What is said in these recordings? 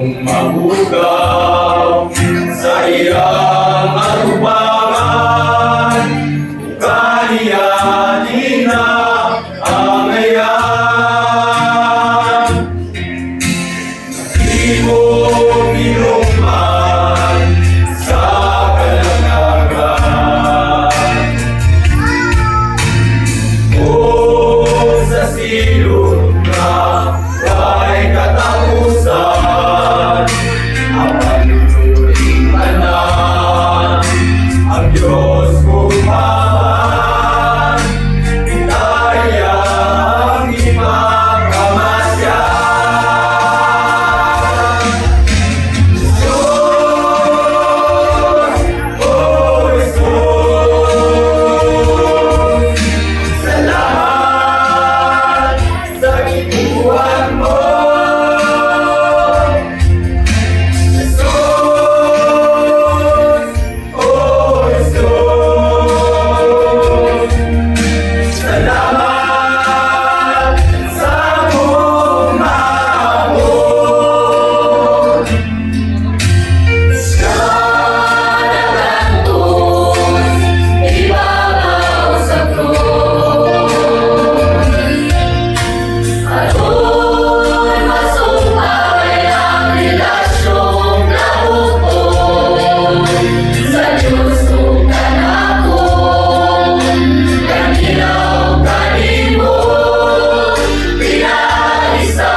Akong mahugaw sa iyang atubangan, kaniya na angayan. Imo hinukman sa kalagnagan. Kung sa silot nga way katapusan, apan tanan, ang Diyos kong Amahan, Iyang ipakamasyan. Jesus, oh Jesus, salamat sa gibuhat mo. Jesus, oh Jesus, salamat sa gugma mo. Siya nag-antos, ibabaw sa krus. Aron masumpay ang relasyong nabukod sa Diyos ug kanako, kanila ug kanimo, pinaagi sa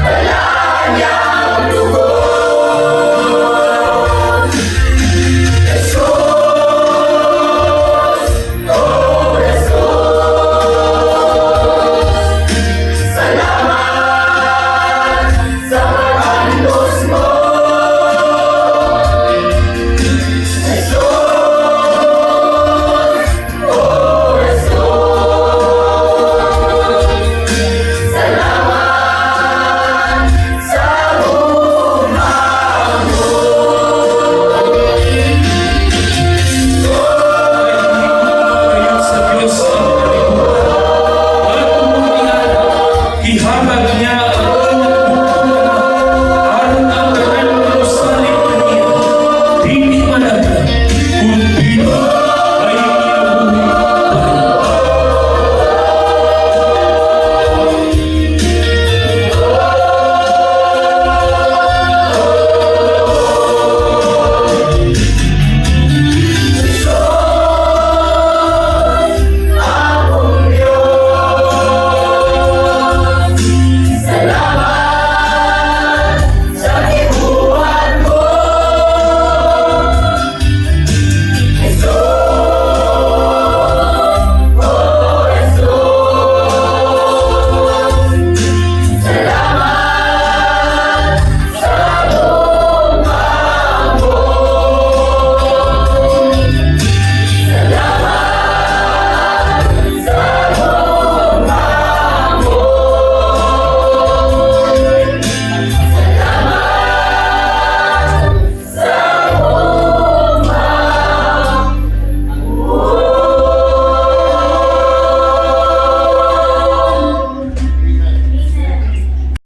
balaan niyang dugo. Jesus, oh Jesus, salamat sa pag-antos mo. Jesus, oh Jesus, salamat sa gugma mo. Kayo sa Diyos ang kalibutan. Atong gihatag niya.